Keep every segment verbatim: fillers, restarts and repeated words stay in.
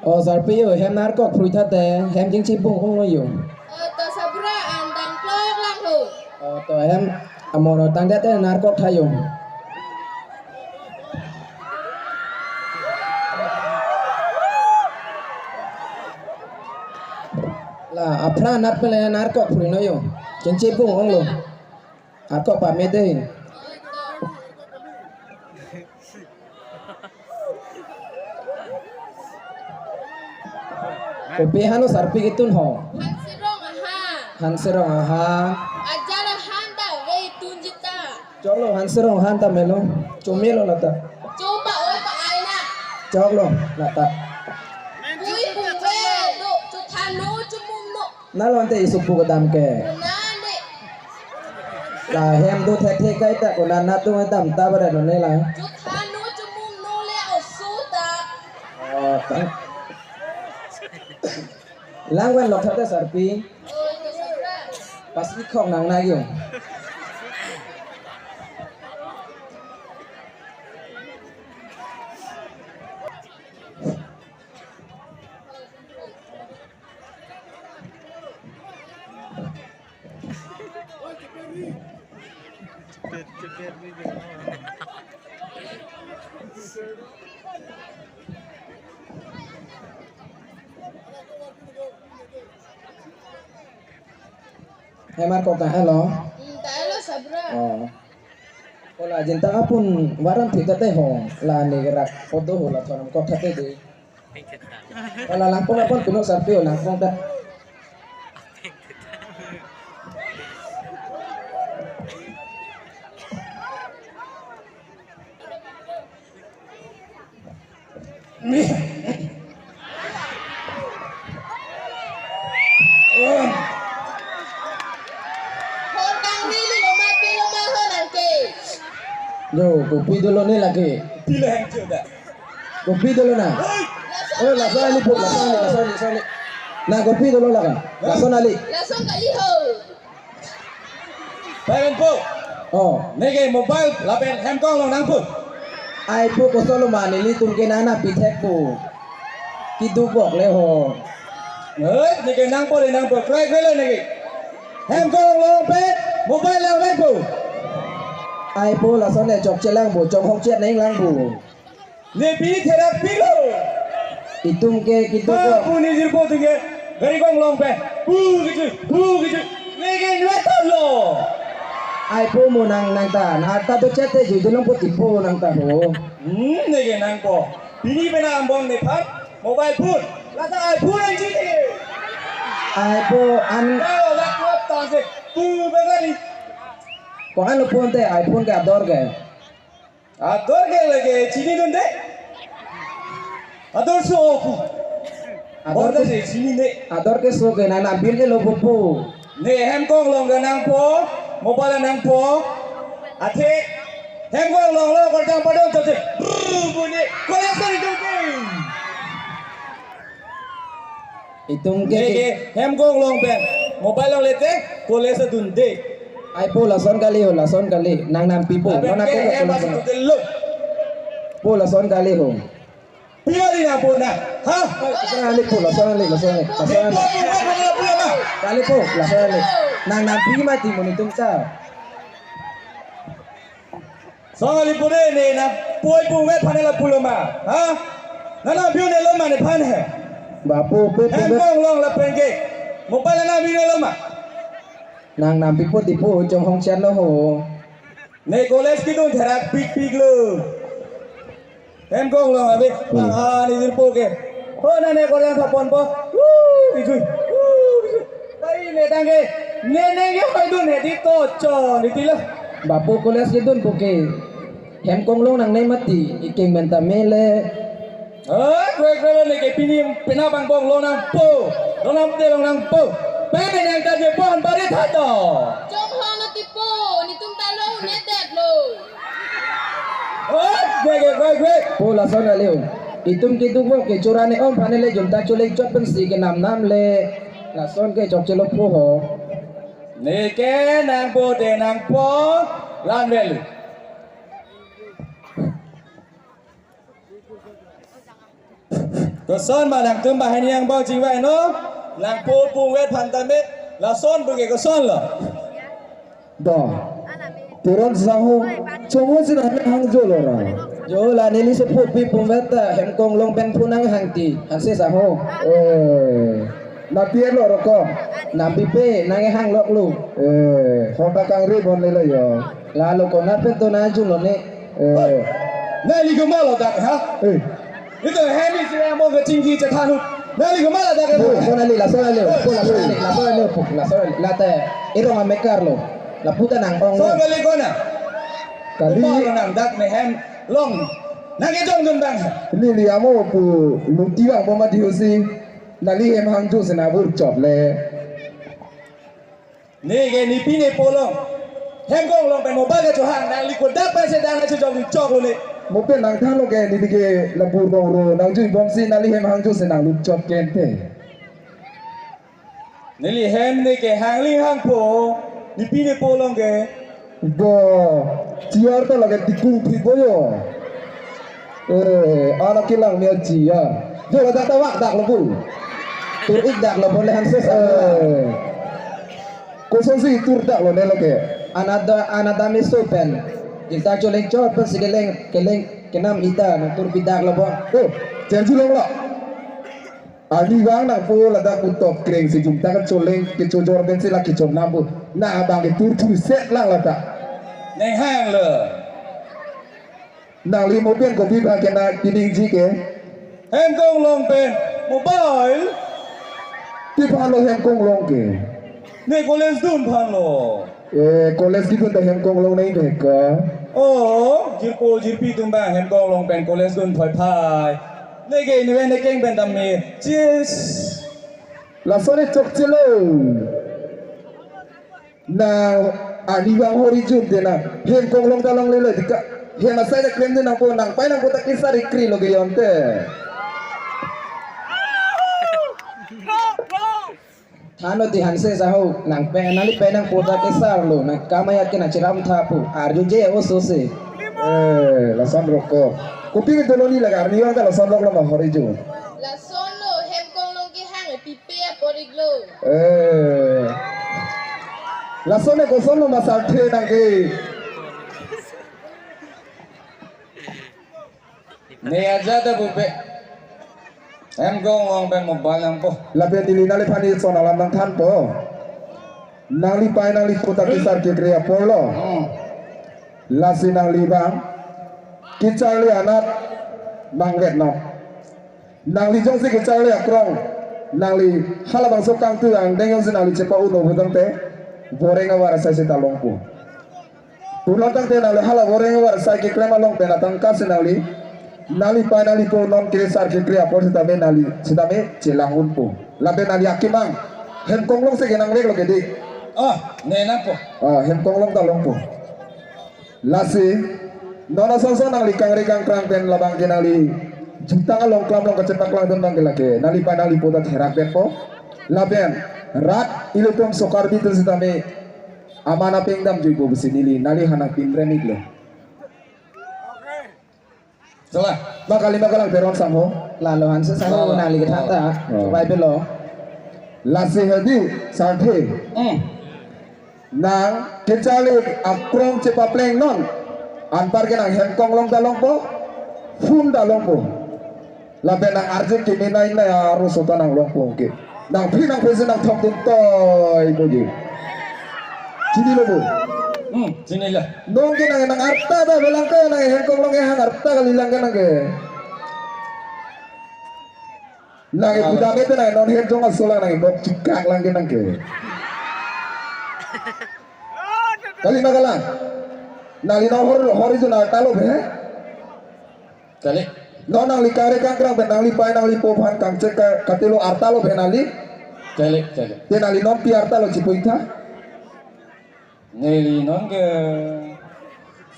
O sarpi yo, hem narkok phrui tha te, hem chingchibung ong lo yo. O to sabra an dam klok lang ho. O to hem amoro tangdet te narkok tha yo. La aphra nat pele narkok phrui no yo. Chingchibung ong lo. Narkok pame dei. Kopi hano sarpi ketun ho. Hanserong ahan. Hanserong ahan. Ajar ahan ta ve tun jita. Choklo Hanserong ahan ta melo. Chomelo lata. Chomba oi pa aina. Choklo lata. Pui pung ve do. Chothano chomung no. Nalo ante isupu kedam ke. Nane. La hem do thek thek kai ta ko nana tu dam ta bara no ne la. Chothano chomung no le osu ta. Oh, ta. Langwan lok thate sarpi. Oh, to sabra. Pas ikhok nang na yo. Hem narkok ta helo. Hmm, ta helo sabra. Oh. Kola jinta apun waran phit ta te ho. La ne rak podo ho la thonam kok thate de. Wala langpong apon kuno sarpi o langpong ta. Hor kangni lilo ma pilo ma ho nangke. Yo, kopi dolo ne lake. Pila hang chuda. Kopi dolo na. Hoi. Oh, lason ali po, lason ali, lason ali, lason ali. Na kopi dolo laka. Lason ali. Lason kali ho. Paven po. Oh. Neke mobile lapen hem konglong nangpo. Ai po kosolo ma nelitum ke nana pithek po. Kiduk bok le ho. Hei, neke nangpo le nangpo. Try kre le neke. Hem konglong pen mobile lang nangpo. Ai po lason ne chokche lang po, chonghong chet neng lang po. Ne pini therak pilo. Itum ke kitu ko. Pu ni jirpo atum ke. Gari konglong pen. Pu kitu, pu kitu. Neke nua talo. Ai po mo nang nang ta. Na ta do chat te ju dulong po tipo nang ta ho. Hmm, neke nangpo. Pini pen ambong nephan. Mobile phone. Lata iPhone ang jite. Ai po an. Kau lak lak ta se. Pu bagari. Ko-an lo phone te iPhone ke ador ke. Ador ke lake chinidunde. Ador so pu. Ador ke, bonta se chinine. Ador ke so ke nana bill ke lo pupu. Ne hem konglong ke nangpo, mobile nangpo. Athe hem konglong lo kortang padon to se. Brrr, bune, kolak sari dungke. Itum ke, neke hem konglong pen mobile longle te college dunde. Ai po lason kali ho, lason kali. Nang nampipo. Lapen nona ke ko hem lason kali. Lason kali ho. Pima di na po na. Ha? Lason kali po, lason kali, lason kali. Lason kali. Kali po, lason kali. Nang nampi mati mo nitum ta. Song ali pure ne na poi pu me phane la pulo ma. Ha? Nana biu ne lo ma nephan he. Bapu pe pu hem me konglong lapen ke. Mobile na biu ne lo ma. Nang nampipo tipo chonghong chan lo ho. Ne college kidun therak pik pik lo. Hem konglong ave. Hmm. Ah, ni jirpo ke. Ho nane koryang thapon po. Woo, ijui. Woo, ijui. Pai ne tangke. Ne ne ye hoi dun he di to cho ni tilo. Bapu college kedun po ke. Hem konglong nangne mati. Iking menta mele. Ah, kwe kwe lo neke pini pena bang konglong nangpo. Longnam te longnangpo. Pe ne nang ta je pon bari tha to. Chonghong lo tipo. Nitum ta lo ne det lo. Oi, gwe, gwe, gwe, gwe. Po lason kali ho. Itum kitu mo ke chorane om phane le jumta chuleng chot pensi ke nam nam le. Lason ke chokche lo po ho. Neke nangpo te nangpo. Lan velu. Koson ma nangtum banghini angbong chingvai non? Nangpo pungvet aphan tame, lason puke kosonlo? Ba. Teron sangho, chongho si nang hangjo lo ra. Jo la neli si phopi pungvet ta Hemkonglong pen phu nanghang ti, Hanse sangho. Eh, napi-et lo rokok. Nampipe, nanghang loklo. Eh, hota kangri bon lelo yo. Lalo konat pen to nangjung lo ne. Eh. Neli komatlo dak ha? Eh. Ito hemi si amo ke chingki chethan hut. Neli komatlo dak. Pu, pu neli, laso neli, pu, laso neli, laso neli, pu, laso neli. Late, irong amekar lo. Lapu ta nang-ong lo. So neli kona. Kali. Komatlo nang dak ne Hemkonglong. Nangkejongdun bang. Neli amo pu luti bang po mati ho si. Neli hem hangjo si nang bur chot le. Neke nepi nepo along Hemkonglong pen mobile kechohang, nangli kodak pen si dang chojok chok lo ne. Mo pen nangthanlo ke neli ke lapu dong ro, nangjui bom si neli hem hangjo si nang lut chot kente. Neli hem neke hangling hangpo, nepi nepo along ke. Bo, chiar ta lake tikung thik bo yo. Eh, anak kilang mia chiar. Jo la dak ta vak dak lo bu. Tur ik dak lo bo le Hanse sa. Eh. Koson si tur dak lo ne lo ke. Anada, anada meso pen. Kita choleng chot pen si keleng, keleng, kenam ita, na tur pidak lo bo. Oh, cherju long lo. Arnivang nangpo ladak pu top kreng si jumta kacholeng kechojor pen si la kechon lam pu. Na abang ke tur thurset lang ladak. Neng hang lo. Nangli mo pen kopi ba kena kiningji ke. Hemkonglong pen mobile. Pi aphan lo Hemkonglong ke. Ne college dun aphan lo. Eh, college kedun ta Hemkonglong nai dek ka? Oh, jirpo jirpi atum bang Hemkonglong pen college dun phai phai. Neke neke nekeng pen dam ne. Cheers. Lason ne chokche lo. Na arnivang hori jun de na. Hemkonglong ta longle lo dika. Hem asai ta klem de nangpo nangpai nangpo ta kisar ikri lo ke yonte. Thannon ti Hanse sangho, nangpe, nangli pen nangpo ta kesar lo, nang kamaya ke nang chiram tha pu, arju je oso se. Eh, lason rokok. Kopi ke doloni laga arnivang ta lason rokok lo ma hori jun. Lason lo, Hemkonglong kehang pipe apor ik lo. Eh. Lason ne koson lo ma sarthe nangke. Ne aja ta pupe. Hemkonglong pen mobile nangpo. Lapen neli nangliphan ison alam nangthanpo. Nanglipai nanglipo ta kisar kekre apor lo. Hmm. Lasi nangli bang. Kecharli anat nangvet non. Nangli jongsi kecharli akrong. Nangli halabangso kangtu angdeng jongsi nangli chepa-un-o putangte. Boreng avar asai seta longpo. Pulo tangte nangli hala boreng avar asai keklem along pen atangka si nangli, nanglipai nanglipo non kesar kekre apor sitame nangli, sitame chelang unpo. Lapen nangli akemang, Hemkonglong si kenang vek lo ke di. Ah, ne nangpo. Ah, Hemkonglong ta longpo. Lasi, non ason son nangli kangri kangkrang pen labang ke nangli jutang along klam along kachepaklangdun abang ke lake. Nanglipai nanglipo ta therak detpo. Lapen, rat ilitum sokar bitul sitame, aman apeng damjuipo pusi neli, nangli hanang pinrem iklo. Salah. Ba kali ma kalang Teron sangho. Lalo Hanse sangho. Lalo. Nangli kethan ta. Oh. Bible lo. Lasi hedi sarthe. Hmm. Nang kecharli akrong chepapleng non. Anpar ke nang Hemkonglong ta longpo. Phone ta longpo. Lapen nang arje kimi nai nai aro sota nang longpo ke. Nangphi nangphi si nang thokdun toi puji. Chinilo bu? Hmm, chinilo. Non ke nang nang arta ta belang ke nang Hemkonglong kehang arta kali lang ke nang ke. Nang ke kuda mete nang non Hemkonglong asolang nang bok chikak lang ke nang ke. Kali ma kalang. Nangli non hor hor itu nang talo be. Kali. Non nangli kangri kangkrang pen nanglipai nanglipo aphan kangchek ka-, katelo arta lo pen nangli. Kali, kali. Te nangli non pi arta lo chipuitha. Neli non ke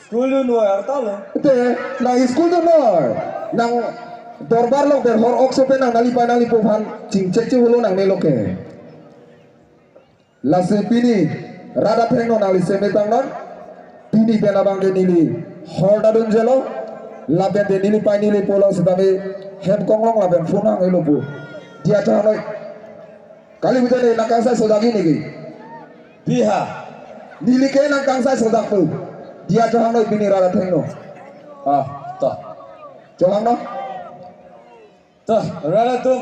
school dun noi arta lo. Te nang school dun noi. Nang dorbar lo pen hor okso pen nang nanglipai nanglipo aphan chingchek chihulo nang melo ke. Lasi pini rat athengno nangli semetang non. Pini pen abang ke neli hor ta dunjelo. Lapen te nelipai nelipo along sitame Hemkonglong lapen phone hang helo pu. Diya chohang noi. Kali pu jane nang kangsai sojak neke. Biha. Neli ke nang kangsai sojak pu. Diya chohang noi pini rat athengno. Ah, to. Chohang non. To, rat atum.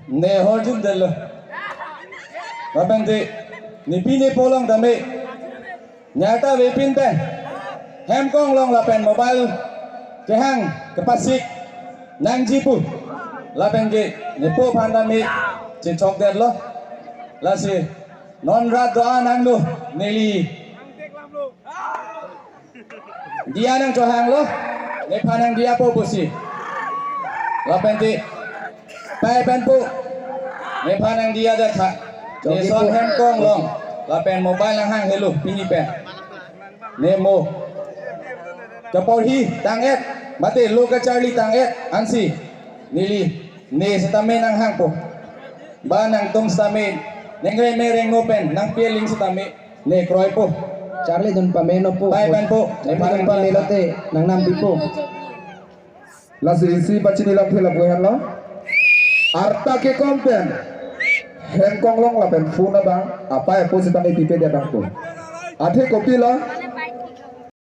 Ne horjun detlo. Lapen te, ne pini polong tame. Nyata vepin pen. Hemkonglong lapen mobile kehang kepasik nangji pu. Lapen ke nepo aphan tame chechok detlo. Lasi non rat do-an nanglo neli. Diya nangchohanglo. Nephan nangdiyapo pusi. Lapen te. Pai pen pu. Nephan nangdiya det ha. Neson Hemkonglong. Lapen mobile nanghang helo pini pen. Ne mo. Kaporhi tang-et. Mate lo kacharli tang-et. Ansi. Neli. Ne setame nanghangpo. Ba nangtum setame. Nengre mereng no pen. Nangpi aling setame. Ne kroipo. Charli dun pamenopo. Pai pen pu. Charli dun pamelo te. Nangnam pipo. Lasi isi pachini lam phela pu henlo. Arta kekom pen. Hemkonglong lapen phone abang. Apai apo setame pipe dia dangpo. Athe kopilo.